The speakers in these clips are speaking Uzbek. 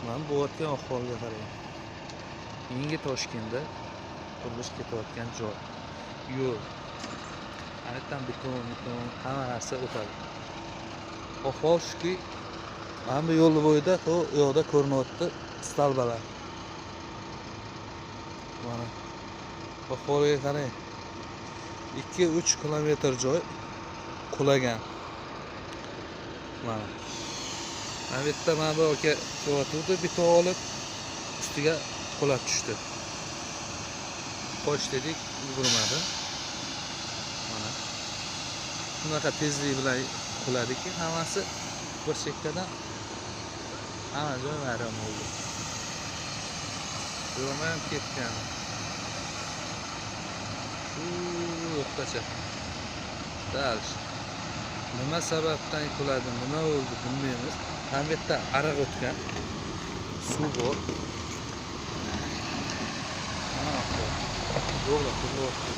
Mana bo'layotgan ahvolga qarang. Yangi Toshkentda qurilish ketayotgan joy. Yo'l. Ana yerdan beton, hamma narsa o'tadi. Ahvol shuki, mana bu yo'l bo'yida u yoqda ko'rinyapti stalbalar. Mana ahvolga qarang. 2-3 kilometr joy qulagan. Mana. Mana bu yerda mana bu aka kelyotgandi, beton olib ustiga qulab tushdi. Qoch dedik, ulgurmadi. Mana. Shunaqa tezlik bilan quladiki, hammasi bir chekkadan hamma joy vayron bo'ldi. Yo'lma ham ketgan. Shu yo'qgacha. Dальше. Nima sababdan quladi, nima bo'ldi bilmaymiz. Ham bu yerda ariq o'tgan. Suv bor. Mana yo'lda qurilyapti.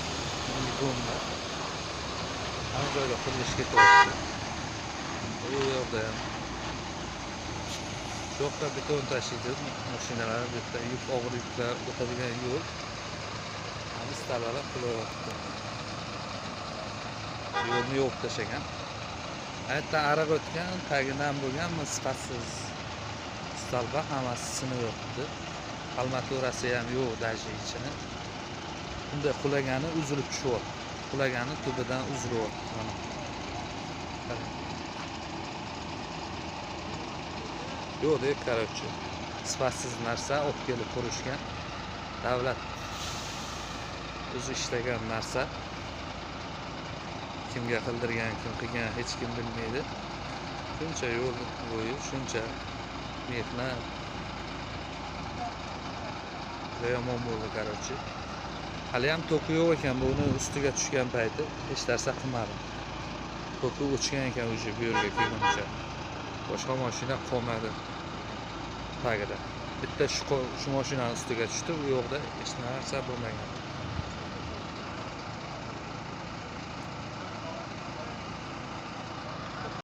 Bomba. Hamma joyda qurilish ketyapti. U yerda ham. Shu yoqqa beton tashiydi mashinalar, bu yerda yuk, og'ir yuklar o'tadigan yo'l. Hamma stalalar qulayapti. Yo'lni yo'q tashagan. Aytda ariq o'tgan, tagidan bo'lgan sifatsiz stalba hammasi sinib yotdi. Armaturasi ham yo'q, daji ichini. Bunday qulagani uzilib tushyapti. Qulagani tubidan uzilyapti mana. Yo'q, deb, короче, sifatsiz narsa olib kelib qurishgan. Davlat o'zi ishlagan narsa. Kimga qildirgan, kim qilgan hech kim bilmaydi. Shuncha yo'l bo'yi, shuncha mehnat. Yomon bo'ldi, короче. Hali ham toki yo'q ekan, buni ustiga tushgan payti hech narsa qilmadi. Toki o'chgan ekan уже bu yerga kelguncha. Boshqa mashina qolmadi tagida. Bitta shu mashinani ustiga tushdi, u yoqda hech narsa bo'lmagan.